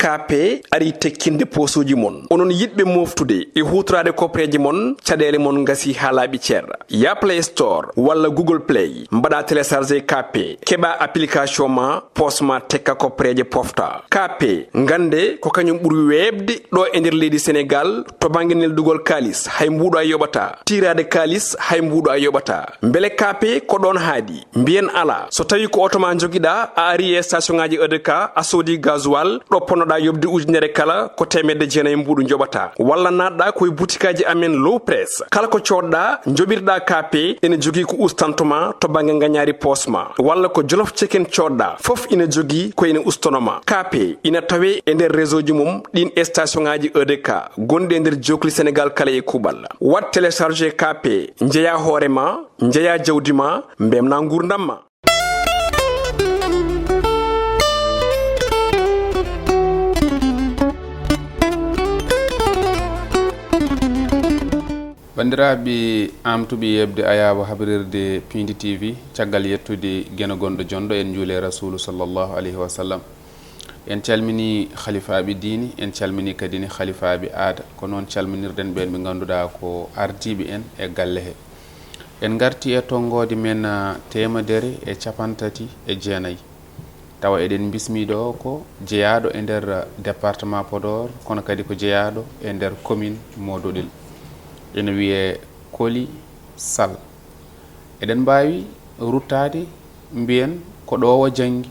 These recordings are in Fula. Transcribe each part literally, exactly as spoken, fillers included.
K P arii tekkinde poosuuji mon. Onon yiɗɓe mooftude e huutoraade koppareeje mon, caɗeele mon ngasii haa laaɓi cer. Yah Play Store walla Google Play, mbaɗaa télécharger K P, keɓaa application ma, poos ma tekka koppareeje pofta. K P, ngannde ko kañum ɓuri weeɓde ɗo e nder leydi Senegaal to bannge neldugol kaalis, hay mbuuɗu a yoɓataa. Tiiraade kaalis, hay mbuuɗu a yoɓataa. Mbele K P ko ɗoon haaɗi? Mbiyen alaa. So tawii ko oto ma njogiɗaa, a arii e station ŋaaji E D K, a soodii gasoil, ɗo ponnoɗaa yoɓde ujunere kala, ko teemedde jeenayi mbuuɗu njoɓataa. Walla naatɗaa ko e butikaaji amen Low Press. Kala ko coodɗaa, njoɓirɗaa K P, ene jogii ko ustanto ma to bannge ngañaari poos ma. Walla ko Jolof Chicken coodɗaa, fof ina jogii ko ene ustono ma. K P ina tawee e nder réseau ji mum ɗiin e station ŋaaji E D K gonɗi e nder jookli Senegaal kala e kuuɓal. Waɗ télécharger K P, njeyaa hoore ma, njeyaa jawdi ma, mbeltinaa nguurndam ma. Banndiraaɓe aamtuɓe yeeɓde ayaawo habrirde Piindi T V, caggal yettude Geno gonɗo jonɗo, en njuuli e Rasuulu sallallahu alayhi wa sallam. En calminii halifaaɓe diine, en calminii kadi ne halifaaɓe aada. Ko noon calminirɗen ɓeen ɓe ngannduɗaa ko ardiiɓe en e galle he. En ngartii e tonngoode men, ah, teemedere e cappanɗe tati e jeenayi. Tawa eɗen mbismii ɗo ko jeyaaɗo e nder, ah, département Podor, kono kadi ko jeyaaɗo e nder commune mo Doɗel. Ene wiyee Koli Sall. Eɗen mbaawi ruttaade, mbiyen ko ɗo o janngi,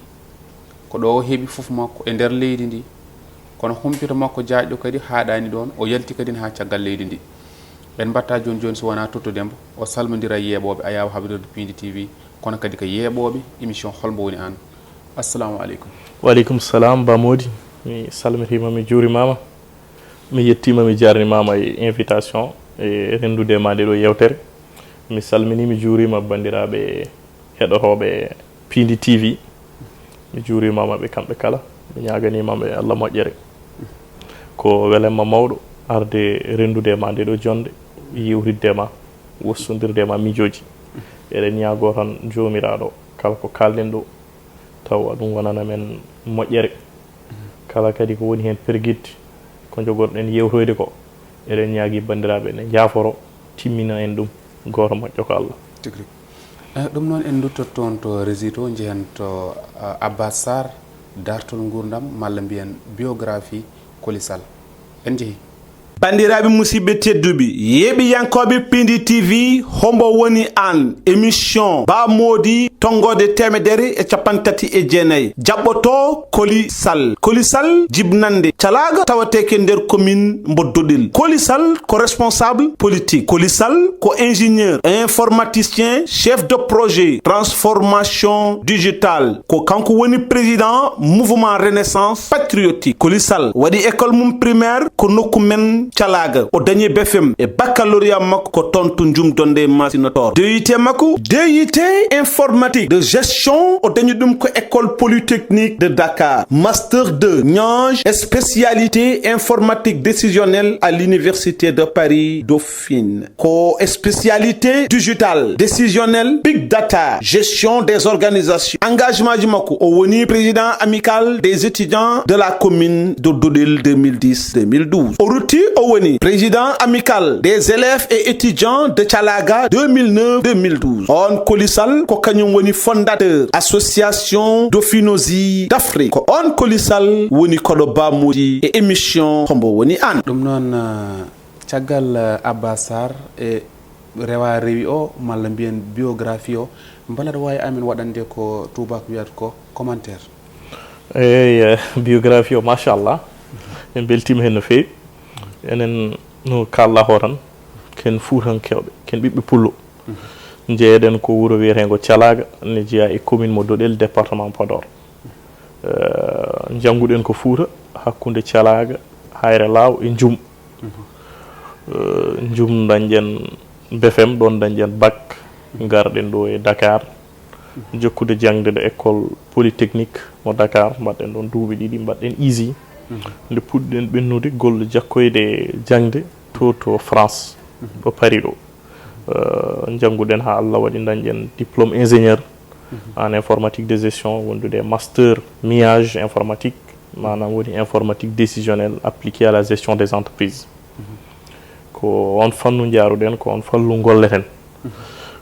ko ɗo o heɓi fof makko e nder leydi ndi. Kono humpito makko jaajɗo kadi haaɗaani ɗoon, o yalti kadi haa caggal leydi ndi. En mbaɗta jooni jooni so wonaa tottude mbo, o salmondira e yeeɓooɓe ayaawo habrirde Piindi T V, kono kadi ko yeeɓooɓe émission Hol mbo woni aan. Assalamu aleykum. Wa aleykum salam, Ba Mody. Mi salmitiima, mi juurimaama. Mi yettiima, mi jaarnimaama e invitation e renndude ma nde ɗo yeewtere. Mi salminii, mi juuriima banndiraaɓe heɗotooɓe Piindi T V. Mi juurimaama ɓe kamɓe kala. Mi ñaaganiima ɓe Allah moƴƴere. Ko welamma mawɗo arde renndude ma nde ɗo jonnde, yeewtidde ma, wostondirde ma miijooji. Eɗen ñaagoo tan Joomiraaɗo, kala ko kaalɗen ɗo, tawa ɗum wonana men moƴƴere. Kala kadi ko woni heen pergitte, ko njogorɗen yeewtoyde ko, eɗen ñaagii banndiraaɓe ne njaaforo, timmina en ɗum, gooto moƴƴo ko Allah. Tigi rigi. Eh, ɗum noon en nduttoto toon to régie to, njehen to, eh, Abbas Sarr, dartol nguurndam, malla mbiyen biographie Koli Sall. En njehii. Banndiraaɓe musidɓe tedduɓe, yeeɓiyankooɓe Piindi T V, hombo woni aan? Émission Ba Mody tonngoode teemedere e cappanɗe tati e jeenayi. Jaɓɓotoo Koli Sall. Koli Sall, jibnannde calaaga tawateeke nder commune mbo Doɗel. Koli Sall ko responsable politique. Koli Sall ko ingénieur, informaticien, chef de projet transformation digitale. Ko kanko woni président mouvement Renaissance patriotique. Koli Sall waɗi école mum primaire ko nokku men Calaaga. O dañi B F M e baccalauréat makko ko toon to Njum Donde Masina Toor. D U T makko, D U T informatique de gestion, o dañi ɗum ko école polytechnique de Dakar. Master deux, Niange, spécialité informatique décisionnelle à l'université de Paris Dauphine. Ko spécialité digitale, décisionnelle, big data, gestion des organisations. Engagement ji makko, o woni président amical des étudiants de la commune de Doɗel deux mille dix, deux mille douze. O rutti, o woni président amical des élèves et étudiants de Calaaga deux mille neuf, deux mille douze. On Koli Sall ko kañum woni fondateur association Dauphinosie d'Afrique. Ko on Koli Sall woni koɗo Ba Mody e émission Hombo woni aan. Ɗum noon, ah, caggal, eh, Abbas Sarr e rewa rewi o, malla mbiyen biographie o, mbela aɗa waawi amen waɗande ko tuubaako wiyata ko commentaire? Eey, eh, biographie o, machallah. En mbeltiima heen no feewi. Enen no kaalɗaa ko tan, ken Fuutankooɓe, ken ɓiɓɓe Pullo. Njeyeɗen ko wuro wiyeteengo Calaaga, ne jeyaa e commune mo Doɗel, département Podor. Eh, njannguɗen ko Fuuta, hakkunde Calaaga, Hayre Laaw e Njum. Eh, Njum dañɗen B F M, ɗoon dañɗen bac, ngarɗen ɗo e Dakar, jokkude jaŋde ɗo école polytechnique mo Dakar, mbaɗɗen ɗoon duuɓi ɗiɗi, mbaɗɗen ISI. Nde puɗɗiɗen ɓennude golle jakkoyde jaŋde to, to France, ɗo Paris ɗo. Eh, njannguɗen haa Allah waɗi dañɗen diplôme ingénieur en informatique de gestion, wondude e master miage informatique. Maanaam woni informatique décisionnelle appliquée à la gestion des entreprises. Ko on fannu njaaruɗen, ko on fannu ngolleten.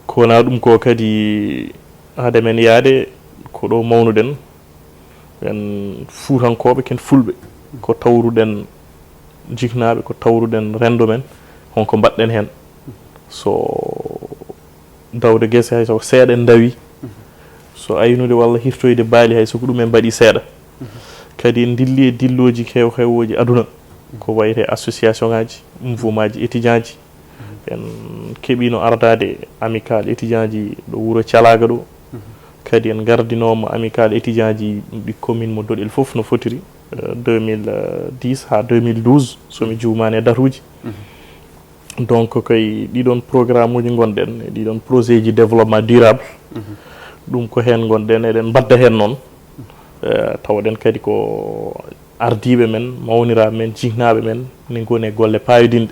Ko wonaa ɗum ko kadi hade men yaade ko ɗo mawnuɗen, en fuutankooɓe, ken fulɓe, ko tawruɗen jiknaaɓe, ko tawruɗen renndo men, honko mbaɗɗen heen. So dawde gese hay so seeɗa en ndawi, so aynude walla hirtoyde baali hay so ko ɗum en mbaɗi seeɗa. Kadi en dilli e dillooji kew-, hewooji aduna, ko wayte association ngaji, mouvement ji étudiant ji. En keɓino ardaade amicale étudiant ji ɗo wuro Calaaga ɗo. Kadi en ngardinooma amicale étudiant ji ɗi commune mo Doɗel fof no fotiri, euh, deux mille dix haa deux mille douze, so mi juumaani e datuuji. Donc, koye ɗiɗon programme uji ngonɗen, e ɗiɗon projet ji développement durable. Ɗum ko heen ngonɗen, eɗen mbadda heen noon. Eh, tawaɗen kadi ko ardiiɓe men, mawniraaɓe men, jihnaaɓe men, ne ngoni e golle paayodinɗe.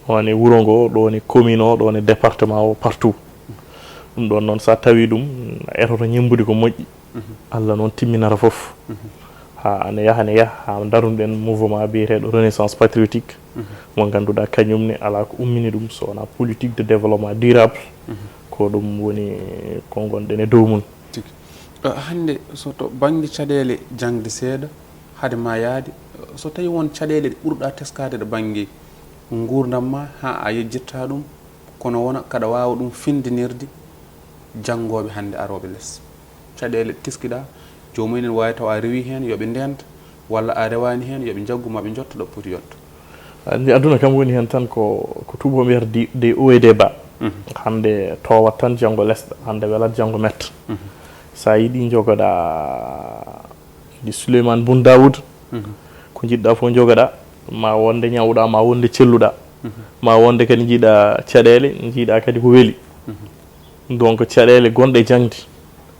Ɗoon e wuro ngo, ɗoon e commune o, ɗoon e département o, partout. Ɗum ɗoon noon, so a tawi ɗum, a etoto ñemmbude ko moƴƴi. Allah noon timminata fof. Haa ana yaha, ana yaha, haa ndaruɗen mouvement biyeteeɗo Renaissance Patriotique, mo ngannduɗaa kañum ne alaa ko ummini ɗum so wonaa politique de développement durable. Ko ɗum woni ko ngonɗen e dow mum. Tigi. Ah, hannde so to bannge caɗeele jaŋde seeɗa, hade ma yaade, so tawi won caɗeele ɗe ɓurɗa teskaade ɗo bannge nguurndam ma, haa a yejjitta ɗum, kono wona kaɗa waawa ɗum findinirde janngooɓe hannde arooɓe les. Caɗeele teskiɗa, joomum en waawi taw a rewi heen, yo ɓe ndenta, walla a rewaani heen, yo ɓe njaggu ma ɓe njotto ɗo poti yotto. Anndi aduna kam woni heen tan ko, ko tuubakooɓe mbiyata di-, des hauts et des bas. Hannde toowat tan, janngo lesɗa, hannde welat, janngo metta. So a yiɗi njogoɗaa di Souleymane Boun Daoud, ko njiɗɗa fof njogoɗaa, ma wonde ñawɗa, ma wonde celluɗa, ma wonde kadi njiɗa caɗeele, njiɗa kadi ko weli. Donc caɗeele gonɗe jaŋde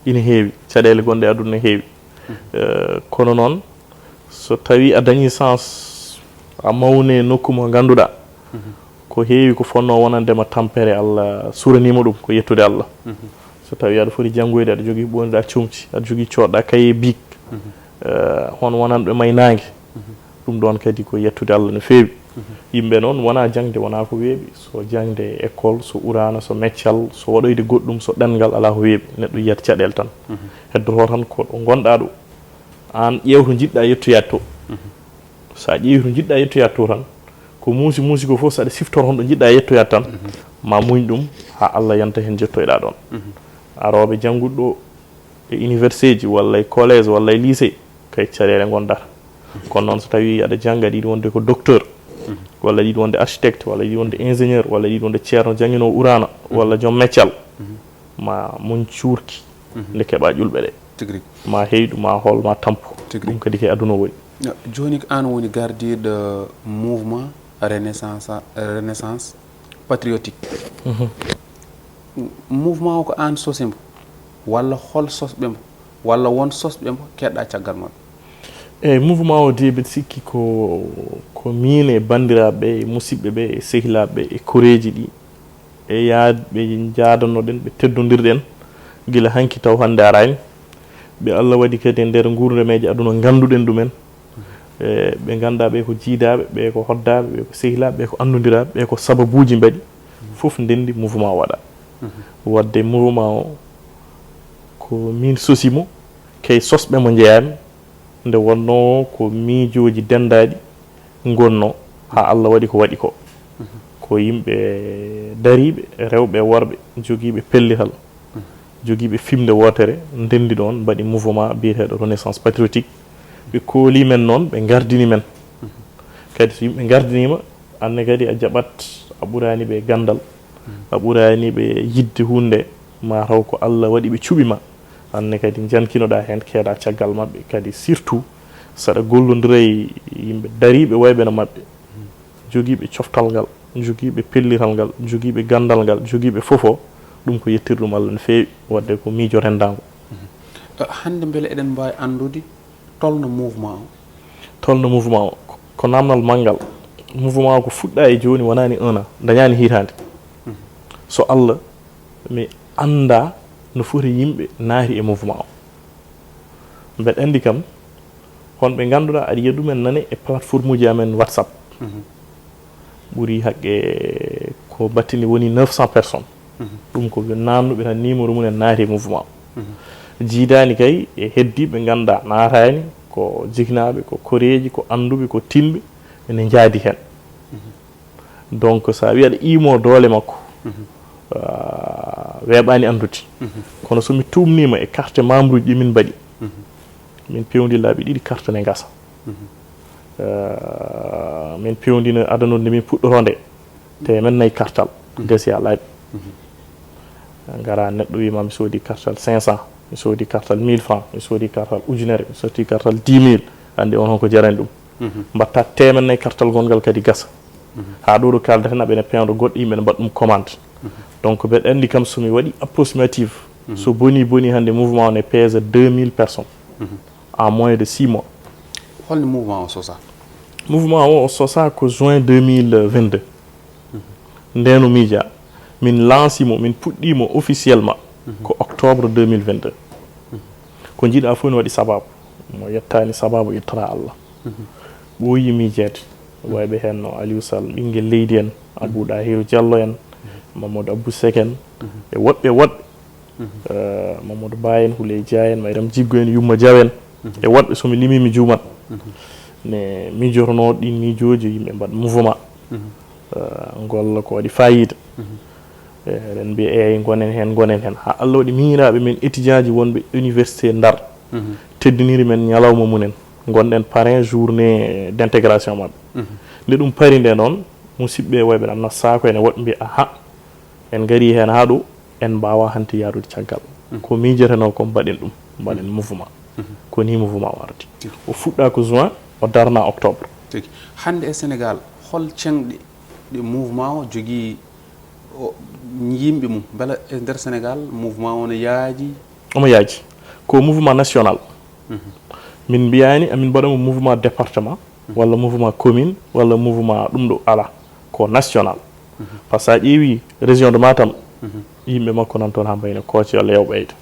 ina heewi, caɗeele gonɗe aduna ne heewi. Eh, kono noon, so tawi a dañi chance, a mawni e nokku mo ngannduɗaa, ko heewi ko fonnoo wonande ma tampere, Allah suuraniima ɗum, ko yettude Allah. So tawi aɗa foti janngoyde, aɗa jogii ɓoynuɗaa comci, aɗa jogii coodɗaa cahier bic, eh, hono wonanɓe ma e naange, ɗum ɗoon kadi ko yettude Allah no feewi. Yimɓe noon wonaa jaŋde, wonaa ko weeɓi, so jaŋde école, so uraana, so meccal, so waɗoyde goɗɗum, so ɗemngal, alaa ko weeɓi, neɗɗo yiyat caɗeele tan. Heddoto tan ko ɗo ngonɗaa ɗo, aan ƴeew to njiɗɗaa yettoyaade to. So a ƴeewi to njiɗɗaa yettoyaade to tan, ko muusi muusi ko fof, so aɗa siftora honɗo njiɗɗaa yettoyaade tan, ma muñ ɗum haa Allah yanta heen jettoyɗaa ɗoon. Arooɓe janngude ɗo e université ji, walla e collège, walla e lycée, kay caɗeele ngondata. Kono noon so tawi aɗa jannga, aɗa yiɗi wonde ko docteur, walla aɗa yiɗi wonde architecte, walla aɗa yiɗi wonde ingénieur, walla aɗa yiɗi wonde ceerno jannginoowo uraana, walla joom meccal, ma muñ cuurki nde keɓa ƴulɓe ɗe. Tigi rigi. Ma heyɗu, ma hol, ma tampu. Tigi rigi. Ɗum kadi ko e aduna o woni. Jooni ko aan woni gardiiɗo mouvement Renaissance, Renaissance Patriotique. Mouvement o ko aan sosi mbo, walla hol sosɓe mbo, walla won sosɓe mbo keɗɗa caggal maɓɓe? Eeyi, mouvement o de, mbeɗa sikki ko, ko miin e banndiraaɓe ɓe, e musidɓe ɓe, e sehilaaɓe ɓe, e koreeji ɗi, e yaad-, ɓe njaadanoɗen, ɓe teddondirɗen gila hanki taw hannde araani. Ɓe Allah waɗi kadi e nder nguurndam e aduna ngannduɗen ɗumen. E ɓe ngannduɗaa ɓe ko jiidaaɓe, ɓe ko hoddaaɓe, ɓe ko sehilaaɓe, ɓe ko anndudiraaɓe, ɓe ko sababuuji mbaɗi fof ndenndi mouvement o waɗa. Waɗde mouvement o ko miin sosi mo, kay sosɓe mo njeyaami, nde wonnoo ko miijooji denndaaɗi ngonnoo, haa Allah waɗi ko waɗi ko. Ko yimɓe dariiɓe, rewɓe e worɓe, jogiiɓe pellital, jogiiɓe fiɓnde wootere, ndenndi ɗoon, mbaɗi mouvement biyeteeɗo Renaissance Patriotique. Ɓe kooli men noon, ɓe ngardini men. Kadi so yimɓe ngardiniima, aan ne kadi a jaɓat, a ɓuraani ɓe ganndal, a ɓuraani ɓe yiɗde huunde, ma taw ko Allah waɗi ɓe cuɓi ma. Aan ne kadi njankinoɗaa heen, keedaa caggal maɓɓe. Kadi surtout so aɗa gollondira e yimɓe dariiɓe wayɓe no maɓɓe, jogiiɓe coftal ngal, jogiiɓe pellital ngal, jogiiɓe ganndal ngal, jogiiɓe fof o, ɗum ko yettirɗum Allah no feewi, waɗde ko miijo renndaango. Eh, hannde mbele eɗen mbaawi anndude tolno mouvement o? Tolno mouvement o, ko, ko naamnal manngal. Mouvement o ko fuɗɗaa e jooni, wonaani un an, dañaani hitaande. So Allah, mi anndaa no foti yimɓe naati e mouvement o. Mbeɗa anndi kam, Kon ɓe ngannduɗaa aɗa yiya ɗumen nane e plateforme uji amen WhatsApp. Ɓuri haqqe ko battini woni neuf cents personnes. Ɗum ko ɓe naamnuɓe tan numéro mum en naati e mouvement. Jiidaani kay e heddiiɓe ngannduɗaa naataani ko jiknaaɓe, ko koreeji, ko annduɓe, ko tinɓe ene njaadi heen. Donc so a wiya aɗa iimo doole makko, ah, weeɓaani anndude. Kono so mi tuumniima e carte membre uji ɗi min mbaɗi, min pewndi laabi ɗiɗi carte ne ngasa. Ah, min pewndino adana nde min puɗɗoroo nde, teemen nayi kartal, gasi haa laaɓi. Ngara neɗɗo wiima mi soodi kartal cinq cents, mi soodi kartal mille francs, mi soodi kartal ujunere, mi soodi kartal dix mille, anndi on hon ko jarani ɗum. Mbatta teemen nayi kartal gongal kadi gasa. Haa ɗo ɗo kaaldaten aɓene pewndo goɗɗo yimɓe ne mbaɗa ɗum commande. Donc mbeɗa anndi kam so mi waɗi approximative, so boni boni hannde mouvement o ne pèse deux mille personnes en moins de six mois. Holno mouvement o sosa? Mouvement o o sosa ko juin deux mille vingt-deux. Ndeno miija, min lanci mo, min puɗɗii mo officiellement ko octobre deux mille vingt-deux. Ko njiɗa fof ne waɗi sababu, mo yettaani sababu ittata Allah. Ɓooyi miijeede, wayɓe heen no Aliou Sall, ɓinngel leydi en, Abou Ɗahiru Diallo en, Mamadou Abou Sek en, e woɗɓe woɗɓe. Eh, Mamadou Ba en, Houleye Dia en, Mayram Jiggo en, Yumma Diaw en, e woɗɓe so mi limii mi juumat. Ne miijotonoo ɗiin miijooji, yimɓe mbaɗa mouvement. Eh, ngolla ko waɗi faayiida. Eh, eɗen mbiya eeyi, ngonen heen, ngonen heen. Haa Allah waɗi miñiraaɓe men étudiant ji wonɓe université Ndar teddiniri men ñalawma mumen. Ngonɗen parrain journée d'intégration maɓɓe. Nde ɗum pari nde noon, musidɓe wayɓe am na saako ene woɗɓe mbiya, aha, en ngarii heen haa ɗo, en mbaawaa hannde yahrude caggal. Ko miijetenoo ko mbaɗen ɗum, mbaɗen mouvement. Ko nii mouvement o ardi. O fuɗɗaa ko juin, o darnaa octobre. Tigi. Hannde e Sénégal, hol ceŋɗe ɗe mouvement o jogii o, yimɓe mum? Mbela e nder Sénégal, mouvement o no yaaji? Omo yaaji. Ko mouvement national. Min mbiyaani amin mbaɗa mo mouvement département, walla mouvement commune, walla mouvement ɗum ɗo, alaa. Ko national. Par ce que so a ƴeewi région de Matam, yimɓe makko nan toon haa mbayno Kooce walla Yawɓe Ayda.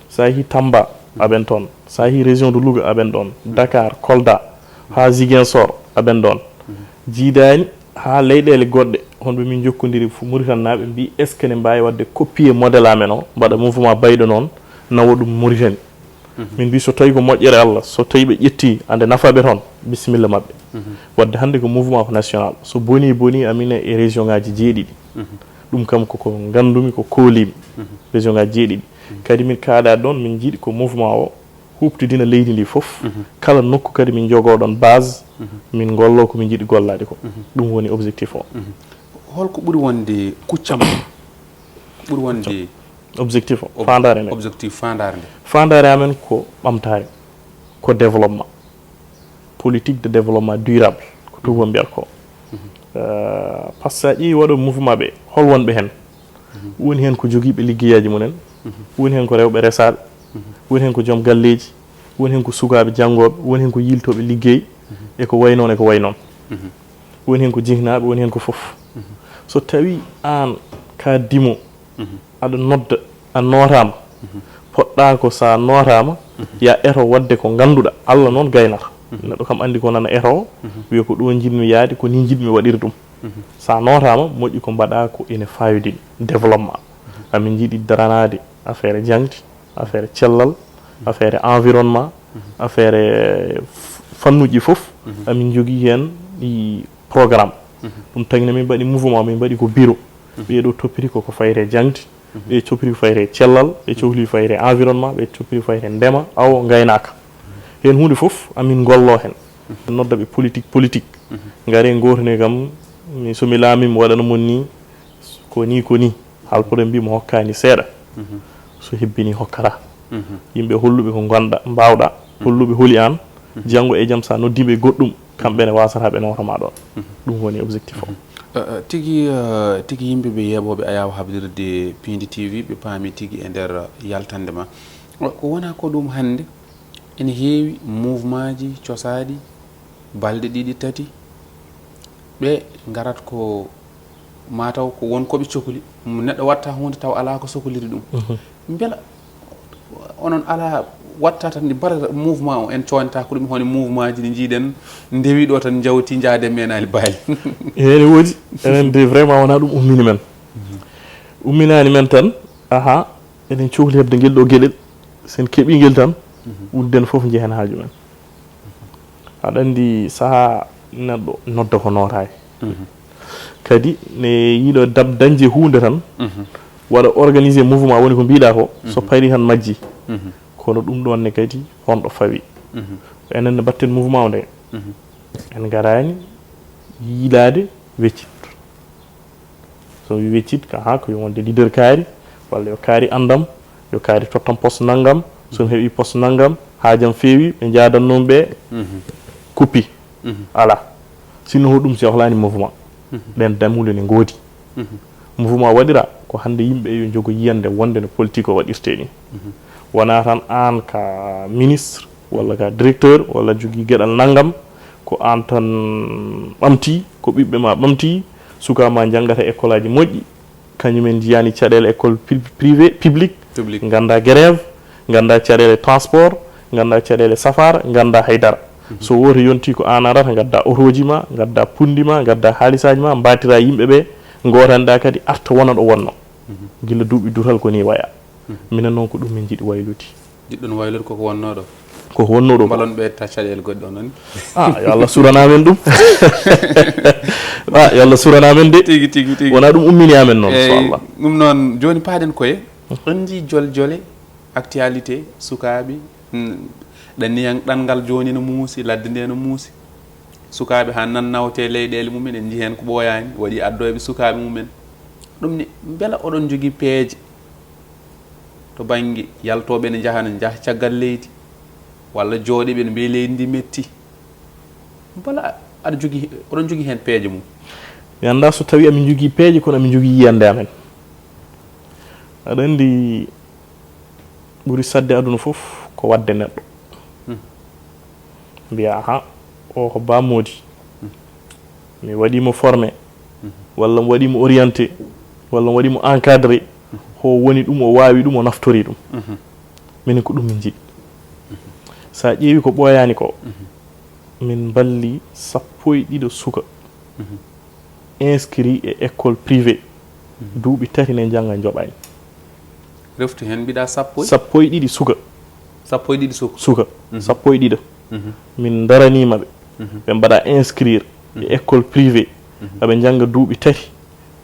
So a yehii Tamba, aɓen toon. So a yehii région de Louga, aɓen ɗoon. Dakar, Kolda, haa Ziguinchor, aɓen ɗoon. Jiidaani haa leyɗeele goɗɗe, hono ɓe min njokkondiri fof, Mauritanie naaɓe mbii, est ce que ne mbaawi waɗde copier modèle amen o, mbaɗa mouvement bayɗo noon, nawa ɗum Mauritanie. Min mbii so tawii ko moƴƴere Allah, so tawii ɓe ƴettii ande nafa ɓe toon, bisimilla maɓɓe. Waɗde hannde ko mouvement ko national. So bonii, bonii, amin e région ngaaji jeeɗiɗi. Ɗum kam ko ko nganndumi, ko kooliimi. Région ngaaji jeeɗiɗi. Kadi min kaaɗaade ɗoon, min njiɗi ko mouvement o huuɓtidina leydi ndi fof. Kala nokku kadi min njogoo ɗoon base, min ngolloo ko min njiɗi gollaade ko. Ɗum woni objectif o. Holko ɓuri wonde kuccam? Ko ɓuri wonde objectif o, faandaare nde. Objectif faandaare nde. Faandaare amen ko ɓamtaare, ko développement, politique de développement durable, ko tuuba mbiyata ko. Euh, par ce que a ƴeewi waɗo mouvement ɓe, hol wonɓe heen? Woni heen ko jogiiɓe liggeyaaji mumen, woni heen ko rewɓe resaaɓe, woni heen ko joom galleeji, woni heen ko sukaaɓe janngooɓe, woni heen ko yiiltooɓe liggey, e ko wayi noon, e ko wayi noon. Woni heen ko jihnaaɓe, woni heen ko fof. So tawii aan ka dimo, aɗa nodda, a nootaama, poɗɗaa ko so a nootaama, ya eto waɗde ko ngannduɗaa. Allah noon gaynata. Neɗɗo kam anndi ko nana eto, wiya ko ɗo njiɗmi yaade, ko ni njiɗmi waɗir ɗum. So a nootaama, moƴƴi ko mbaɗaa ko ene fayodini développement. Amin njiɗi daranaade affaire jaŋde, affaire cellal, affaire environnement, affaire f-, fannuuji fof. Amin njogii heen ɗi programme. Ɗum tagni min mbaɗi mouvement, min mbaɗi ko bureau. Ɓee ɗo toppiti ko ko fayre jaŋde, ɓe coppiti ko fayre cellal, ɓe cohli fayre environnement, ɓe coppiti fayre ndema, awo, ngaynaaka. Heen huunde fof amin ngollo heen. Nodda ɓe politique, politique. Ngare ngootone kam, mi, so mi laamiima mi waɗana mon ni, ko ni, ko ni. Haalpulaar mbii mo hokkaani seeɗa. So hebbini hokkata. Yimɓe holluɓe ko ngonɗa, mbaawɗa, holluɓe holi aan, janngo e jam so a noddiiɓe e goɗɗum, kamɓe ne waasata ɓe nootoma ɗoon. Ɗum woni objectif o. Eh, eh, tigi, eh, tigi yimɓe ɓe yeeɓooɓe Ayaawo Haɓrirde Piindi T V, ɓe paami tigi e nder yaltande ma. Ko wonaa ko ɗum hannde, ene heewi mouvement ji cosaaɗi balɗe ɗiɗi, tati, ɓe ngarat ko mataw ko won ko ɓe cokli. Neɗɗo watta huunde taw alaa ko sokliri ɗum. Mbela onon alaa watta tan ndi mbaɗata mouvement o, en coñata ko ɗum honi mouvement ji ɗi njiiɗen ndewi ɗo tan jawti njaade menaali baali. Ene woodi. Enen de vraiment wona ɗum ummini men. Umminani men tan. Aha. Eɗen cohli heɓde ngel ɗo geɗel. Sen keɓi ngel tan, udden fof njehen haaju men. Aɗa anndi sahaa neɗɗo nodda ko nootaani. Kadi ne yiɗo dab dañde huunde tan, waɗa organiser mouvement, woni ko mbiɗa ko, so pari tan majji. Kono ɗum ɗoon ne kadi honɗo fawi? Enen ne mbaɗten mouvement o nde, en ngaraani yiilaade weccit. So mi weccit ka ha ko yo wonde leader kaari, walla yo kaari andam, yo kaari tottam poste nangam, so mi heɓi poste nangam, haajam feewi, ɓe njaadan noon ɓe kuppi. Ala. Sinno ko ɗum si a hoolaani mouvement. Ɗen dammuule ne ngoodi. Mouvement waɗira ko hannde yimɓe yo njogo yiyande wonde no politique o waɗirtee ni. Wona tan aan ka ministre, walla ka directeur, walla jogii geɗal nangam, ko aan tan ɓamti, ko ɓiɓɓe ma ɓamti, suka ma njanngata école aji moƴƴi, kañumen njiyaani caɗeele école pri- privé, public, Public. Ngannda grève, ngannda caɗeele transport, ngannda caɗeele safara, ngannda haydara. So wooto yonti ko aan arata, ngadda otoji ma, ngadda pundi ma, ngadda haalisaaji ma, mbatira yimɓe ɓe, ngootanɗa kadi arta wona ɗo wonno. Gila duuɓi dutal ko ni waya. Minen noon ko ɗum min njiɗi waylude. Jiɗɗon waylude koko wonno ɗo? Koko wonno ɗo. Mbalon ɓe ta caɗeele goɗɗe o noon. Ah, yo Allah surana men ɗum. Ah, yo Allah surana men de. Tigi, tigi, tigi. Wona ɗum ummini amen noon, inchallah. Ɗum noon, jooni paaɗen koye. On njii jol jole, actualité, sukaaɓe. Mm, ɗanniyan ɗanngal jooni no muusi, ladde nde no muusi. Sukaaɓe haa nan nawte leyɗeele mumen, en njii heen ko ɓooyaani, waɗi addoyɓe sukaaɓe mumen. Ɗum ni, mbela oɗon njogii peeje to bannge yaltooɓe ne njahana, njaha caggal leydi, walla jooɗiiɓe ne mbiya leydi ndi metti? Mbela aɗa jogii, oɗon njogii heen peeje mum? Mi anndaa so tawii amin njogii peeje, kono amin njogii yiyannde amen. Aɗa anndi, ɓuri saɗde aduna fof ko waɗde neɗɗo. Mbiya, aha, o ko Ba Mody. Mi waɗii mo formé, walla mi waɗii mo orienté, walla mi waɗii mo encadré. Ho woni ɗum, o waawi ɗum, o naftori ɗum. Minen ko ɗum min njiɗi. So a ƴeewi ko ɓooyaani ko, min mballi sappo e ɗiɗo suka inscrit e école privée, duuɓi tati ne njannga njoɓaani. Refti heen mbiɗa sappo e? Sappo e ɗiɗi suka. Sappo e ɗiɗi suka? Suka. Sappo e ɗiɗo. Min ndaraniima ɓe. Ɓe mbaɗa inscrire e école privée. Aɓe njannga duuɓi tati,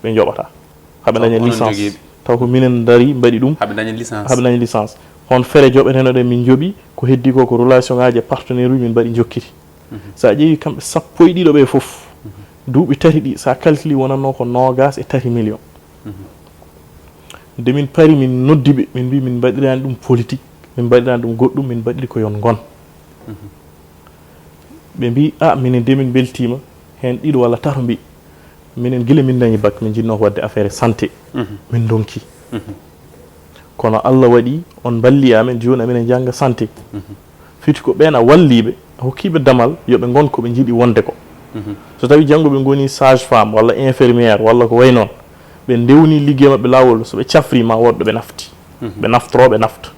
ɓe njoɓata. Haɓe daña licence. Taw ko minen ndari mbaɗi ɗum. Haɓe daña licence. Haɓe daña licence. Hon fere joɓetenoɗen min njoɓi, ko heddi ko ko relation ngaji e partenaire uji min mbaɗi jokkiti. So a ƴeewi kamɓe sappo e ɗiɗo ɓe fof, duuɓi tati ɗi, so a calculi wonatno ko noogas e tati million. Nde min pari, min noddi ɓe, min mbi min mbaɗirani ɗum politique, min mbaɗirani ɗum goɗɗum, min mbaɗiri ko yon ngon. Ɓe mbi, a, minen de min mbeltiima, heen ɗiɗo walla tato mbi, minen gila min dañi bac, min jinnoo ko waɗde affaire santé. Min ndonki. Kono Allah waɗi on mballi amen, jooni amin e njannga santé. Fiti ko ɓeen a walliiɓe, a hokkiiɓe damal, yo ɓe ngon ko ɓe njiɗi wonde ko. So tawi janngo ɓe ngoni sage femme walla infirmière walla ko way noon, ɓe ndewni liggey maɓɓe laawol, so ɓe cafri ma wood ɗo ɓe nafti. Ɓe naftoro, ɓe nafta.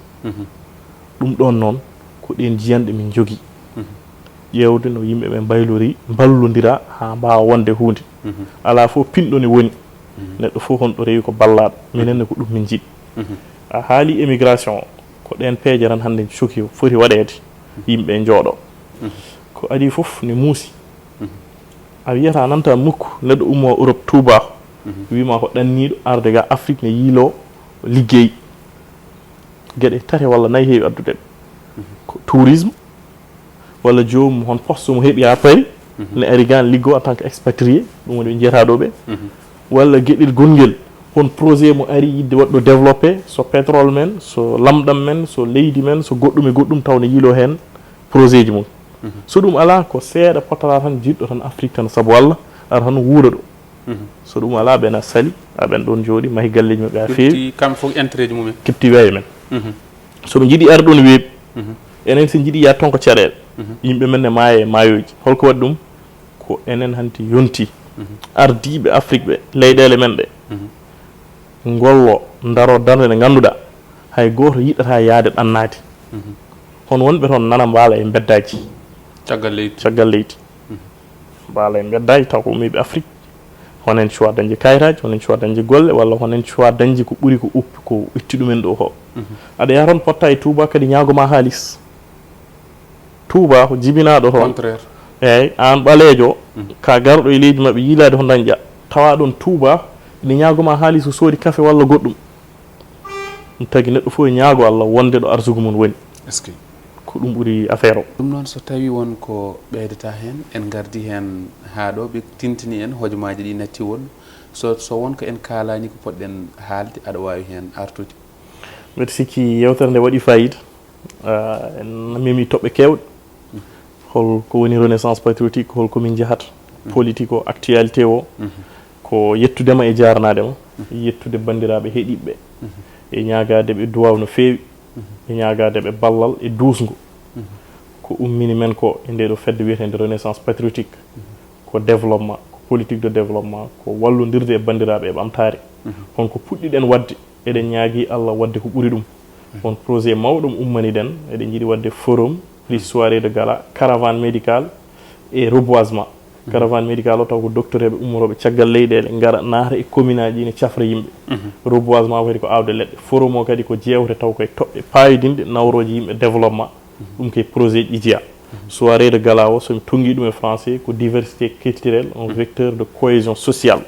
Ɗum ɗoon noon ko ɗeen jiyanɗe min njogii. Ƴeewde no yimɓe ɓe mbaylori, mballondira haa mbaawa wonde huunde. Alaa fof pinɗo ne woni. Neɗɗo fof honɗo rewi ko ballaaɗo. Minen ne ko ɗum min njiɗi. A haali émigration, ko ɗeen peeje tan hannde coki foti waɗeede, yimɓe njooɗo. Ko adii fof ne muusi. A wiyata, a nanta mukk neɗɗo ummo Europe tuuba, wiima ko ɗanniiɗo arde ga Afrique ne yiilo liggey. Geɗe tati walla nayi heewi addude ɓe. Ko tourisme, walla joomum hon poste mo heɓi haa pari, ne ari gaan liggo en tant que expatrié, ɗum woni ɓe njiyata ɗo ɓe. Walla geɗel gonngel, hon projet mo ari yiɗde waɗɗo développé, so pétrole men, so lamɗam men, so leydi men, so goɗɗum e goɗɗum, taw ne yiilo heen projet ji mum. So ɗum alaa, ko seeɗa potata tan jiɗɗo tan Afrique tan sabu Allah, ara tan wuura ɗo. So ɗum alaa, ɓen a sali, aɓen ɗoon njooɗi, mahi galleeji maɓɓe haa feewi. Kepti kamɓe fof intérêt ji mumen. Kepti weeyo men. So ɓe njiɗi ar ɗoon weeɓi, enen so njiɗi yaade toon ko caɗeele. Yimɓe men ne maaya e maayooji. Holko waɗi ɗum? Ko enen hanti yonti. Ardiiɓe Afrique ɓe, leyɗeele men ɗe, ngollo, ndaro darnde nde ngannduɗaa hay gooto yiɗata yaade ɗannaade. Kono wonɓe toon nana mbaala e mbeddaaji. Caggal leydi. Caggal leydi. Mbaala e mbeddaaji, taw ko ummiiɓe Afrik. Hono en cuwa dañde kayitaaji, hono en cuwa dañde golle, walla hono en cuwa dañde ko ɓuri ko uppi, ko itti ɗumen ɗo ko. Aɗa yaha toon potta e Touba kadi ñaago ma haalis. Touba ko jibinaaɗo toon. Contraire. Eeyi, aan ɓaleejo, ka garɗo e leydi maɓɓe yiilaade ko dañƴa. Tawa ɗoon Touba, ene ñaago ma haalis ko soodi kafe walla goɗɗum. Ɗum tagi neɗɗo fof e ñaago Allah wonde ɗo arsugu mum woni. Est-ce que? Ko ɗum ɓuri affaire o. Ɗum noon, so tawi won ko ɓeydata heen, en ngardi heen haa ɗo, ɓe tintini en hojomaaji ɗi nattiwol. So, so won ko en kaalaani ko poɗɗen haalde, aɗa waawi heen artude. Mbeɗa sikki yeewtere nde waɗi faayiida. Ah, en memi toɓɓe keewɗe. Hol ko woni renaissance patriotique, hol ko min njahata, politico, actualité o, ko yettude ma e jaarnaade ma, yettude banndiraaɓe heɗiiɓe ɓe, e ñaagaade ɓe duwaaw no feewi, e ñaagaade ɓe ballal e duusngo. Ko ummini men ko e ndee ɗo fedde wiyeteende renaissance patriotique, ko développement, ko politique de développement, ko wallondirde e banndiraaɓe e ɓamtaare. Kono ko puɗɗiɗen waɗde, eɗen ñaagii Allah waɗde ko ɓuri ɗum. Won projet mawɗo mo ummaniɗen, eɗen njiɗi waɗde forum, plus soirée de gala, caravane médicale et reboisement. Caravane médicale o taw ko docteur eɓe ummorooɓe caggal leyɗeele ngara naata e commune aji ɗi ne cafra yimɓe. Reboisement o kadi ko aawde leɗɗe. Forum o kadi ko jeewte taw koye toɓɓe paayodinɗe nawrooje yimɓe développement. Ɗum koye projet ji jeyaa. Soirée de gala o, so mi tonngii ɗum e français, ko diversité culturelle, un vecteur de cohésion sociale.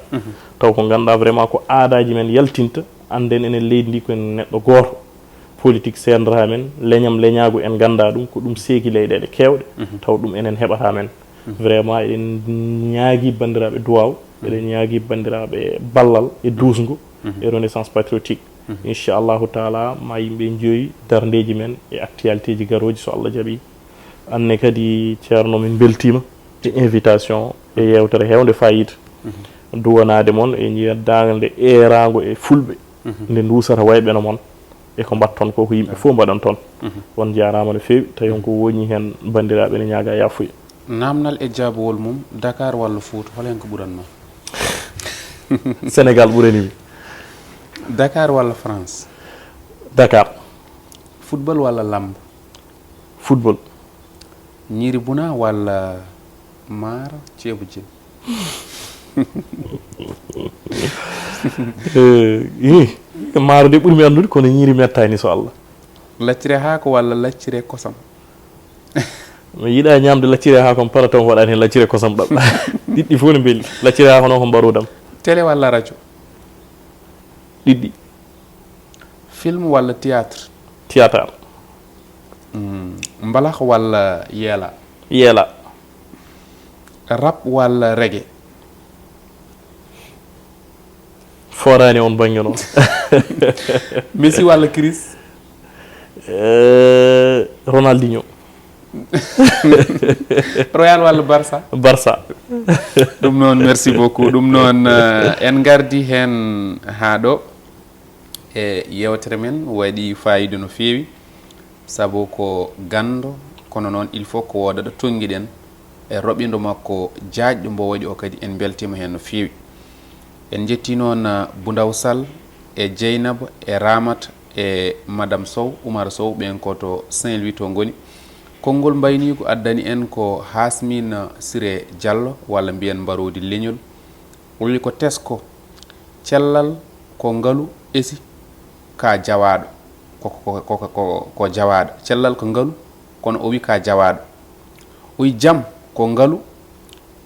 Taw ko ngannduɗaa vraiment ko aadaaji men yaltinta, annden enen leydi ndi ko en neɗɗo gooto. Politique seerndataa men, leñam leñaagu en nganndaa ɗum, ko ɗum seeki leyɗeele keewɗe, taw ɗum enen heɓataa men. Vraiment, eɗen ñaagii banndiraaɓe duwaaw, eɗen ñaagii banndiraaɓe ballal e duusngo e renaissance patriotique. Inchallahu taala, ma yimɓe njoyi darndeeji men e actualité ji garooji, so Allah jaɓii. Anne kadi, Ceerno, min mbeltiima e invitation e yeewtere heewnde faayiida. Duwanaade mon e njiya daande eeraango e fulɓe, nde nduusata wayɓe no mon, e ko mbaɗton ko, ko yimɓe fof mbaɗan toon. On njaaraama no feewi, tawi on ko wooñi heen banndiraaɓe ne ñaaga yaafuya. Naamnal e jaabawol mum, Dakar walla Fuuta, hol heen ko ɓuran ma? Sénégal ɓurani mi. Dakar walla France? Dakar. Football walla lamba? Football. Ñiiri buna walla maaro ceebu jën? Eh, ih, maaro de ɓurmi anndude, kono ñiiri mettaani, so Allah. Laccire haako walla laccire kosam? Mi yiɗaa ñaamde laccire haako, mi para taw mi waɗaani heen laccire kosam ɗaɓɓa. Ɗiɗɗi fof ne mbeli. Laccire haako noon ko mbaroodam. Télé walla rajo? Ɗiɗɗi. Film walla théâtre? Théâtre. Mm, mbalax walla yeela? Yeela. Rap walla reggae? Fooraani on bannge noon. Messi walla Chris? Eh, Ronaldinho. Real walla Barça? Barça. Ɗum noon, merci beaucoup. Ɗum noon, eh, en ngardi heen haa ɗo. E yeewtere men waɗi faayiida no feewi, sabu ko ganndo, kono noon il faut ko wooda ɗo tonngiɗen e roɓindo makko jaajɗo mbo waɗi o kadi, en mbeltiima heen no feewi. En njetti noon, ah, Bundaw Sall e Jeynaba e Ramat e Madame Sow, Oumar Sow, ɓeen ko to Saint-Louis to ngoni. Konngol mbayniigu addani en ko Hasmine Siré Diallo, walla mbiyen mbaroodi leñol. O wi ko tesko, cellal ko ngalu, esi ka jawaaɗo, ko, ko, ko, ko, ko, ko jawaaɗo. Cellal ko ngalu, kono o wi ka jawaaɗo. O wi jam ko ngalu,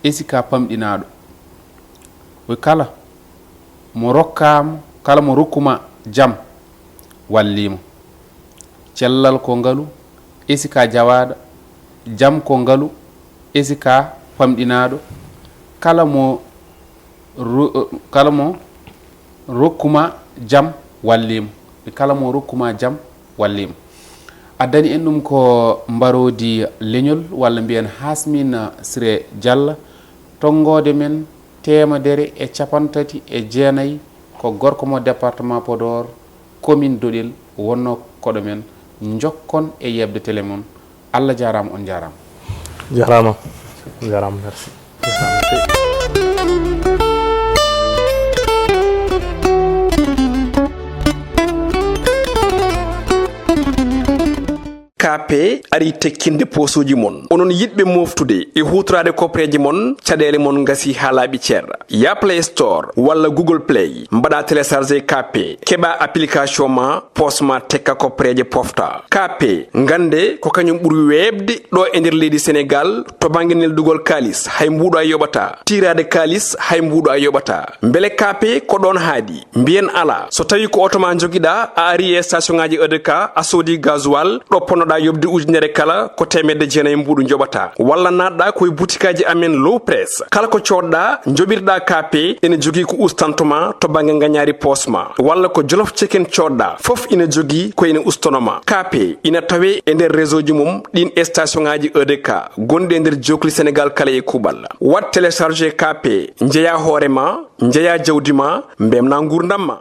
esi ka pamɗinaaɗo. O wi kala mo rokkaama, kala mo rokkuma jam, walliima. Cellal ko ngalu, esi ka jawaaɗo. Jam ko ngalu, esi ka pamɗinaaɗo. Kala mo ro-, kala mo rokkuma jam, walliima. Kala mo rokkuma jam, walliima. Addani en ɗum ko mbaroodi leñol, walla mbiyen Hasmine Siré Diallo, tonngoode men teemedere e cappanɗe tati e jeenayi, ko gorko mo département Podor, commune Doɗel, wonno koɗo men. Njokkon e yeɓde télé mon. Allah jaaraama, on njaaraama. Jaaraama. Jaaraama, merci. Jaaraama. Kaape ari tekkinde poosuuji mon. Onon yiɗɓe mooftude e huutoraade kopreeje mon, caɗeele mon ngasi haa laaɓi cer. Ya Play Store walla Google Play, mbaɗa télécharger Kaape, keɓa application ma, poos ma tekka kopreeje pofta. Kaape, ngannde ko kañum ɓuri weeɓde ɗo e nder leydi Senegaal to bannge neldugol kaalis, hay mbuuɗo a yoɓata. Tiiraade kaalis, hay mbuuɗo a yoɓata. Mbele Kaape ko ɗoon haaɗi? Mbiyen alaa. So tawii ko oto ma njogiɗaa, a ari e station ŋaaji E D K, a soodi gasoil, ɗo ponnoɗaa yoɓde ujunere kala, ko teemedde jeenayi mbuuɗu njoɓataa. Walla naatɗaa ko e butikaaji amen Low Press. Kala ko coodɗaa, njoɓirɗaa Kaape, ene jogii ko ustanto ma to bannge ngañaari poos ma. Walla ko Jolof Chicken coodɗaa, fof ina jogii ko ene ustono ma. Kaape ina tawee e nder réseau ji mum ɗiin station ŋaaji E D K gonɗi e nder jookli Senegaal kala e kuuɓal. Waɗ télécharger Kaape, njeyaa hoore ma, njeyaa jawdi ma, mbemnaa nguurndam ma.